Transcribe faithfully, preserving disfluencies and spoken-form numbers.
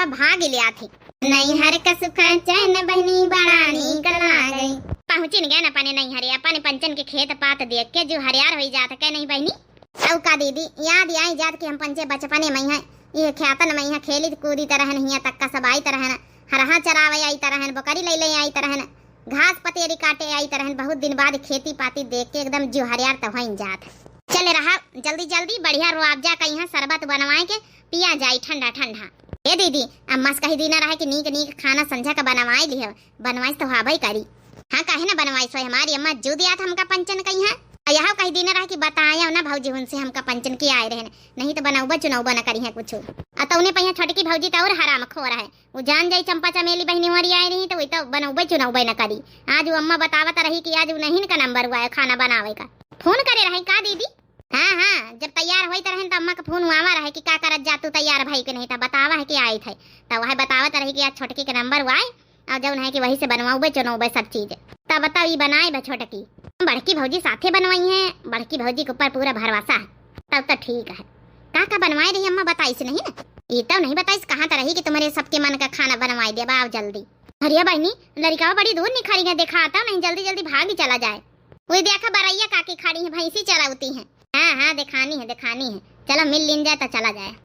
भाग ले आथी। नैहर का सुख चैन बहिनी बड़ा नीक लागे। पहुँचिन गए न अपने नैहरे, अपने पंचन के खेत पात देख के जो हरियार होई जात के नहीं बहिनी। अउ का दीदी, याद आई जात कि हम पंचे बचपने में हैं, ये खेतन में यहाँ खेलित कूदित रहन, हियाँ तक का सब आइत रहन, हरहा चरावे आइत रहन, बकरी ले ले आइत रहन, घास पतेरी काटे आइत रहन। बहुत दिन बाद खेती पाती देख के एकदम जो हरियार तो होइन जात। चले रहा जल्दी जल्दी, बढ़िया रुआबजा का यहाँ शरबत बनवाए के पिया जाई ठंडा ठंडा। ए दीदी, अम्मा से कही दीना रहे कि नीक नीक खाना संझा का बनवाए लिहो, बनवाइस तो हाबई करी। हाँ, काहे ना बनवाइस होय, हमारी अम्मा जो दिया था हमका पंचन कही है। आ यह कही दीना रहे कि बताया ना भौजी उनसे हमका पंचन के आए रहन, नहीं तो बनौबा चुनौबा न करी है कुछ। आ तौने पहिया छोटकी भौजी तो और हराम खो रहे, वो जान जाई चंपा चमेली बहिनी हमारी आए रही तो वही तो बनौबे चुनौबे न करी। आज वो अम्मा बतावत रही कि आज उन्हीं का नंबर हुआ है खाना बनावे का। फोन करे रहे का दीदी? हाँ हाँ, जब तैयार होइत रहन त अम्मा का फोन आवा रहे कि का करत जा तू तैयार भई के नहीं था, बतावा है कि आई थे। तब वह बतावत रही कि आज छोटकी के नंबर हुआ है, और जौन है कि वही से बनवाऊबे चुनौबे सब चीज। तब बताओ ई बनाए बा छोटकी, बड़की भौजी साथे बनवाई है, बड़की भौजी के ऊपर पूरा भरोसा है। तब तो ठीक है। का का बनवाए रही अम्मा बताइस नहीं ना? ई तो नहीं बताइस, कहाँ तो रही कि तुम्हारे सबके मन का खाना बनवाए देबा, आओ जल्दी। अरे बहिनी, लड़िकावा बड़ी दूर निखरी है, देखाता नहीं, जल्दी जल्दी भागी चला जाए। वही देखा बरैया काकी खड़ी है, भैंसी चरावती है। हाँ हाँ, देखानी है, देखानी है। चलो मिल लीन जाए तो चला जाए।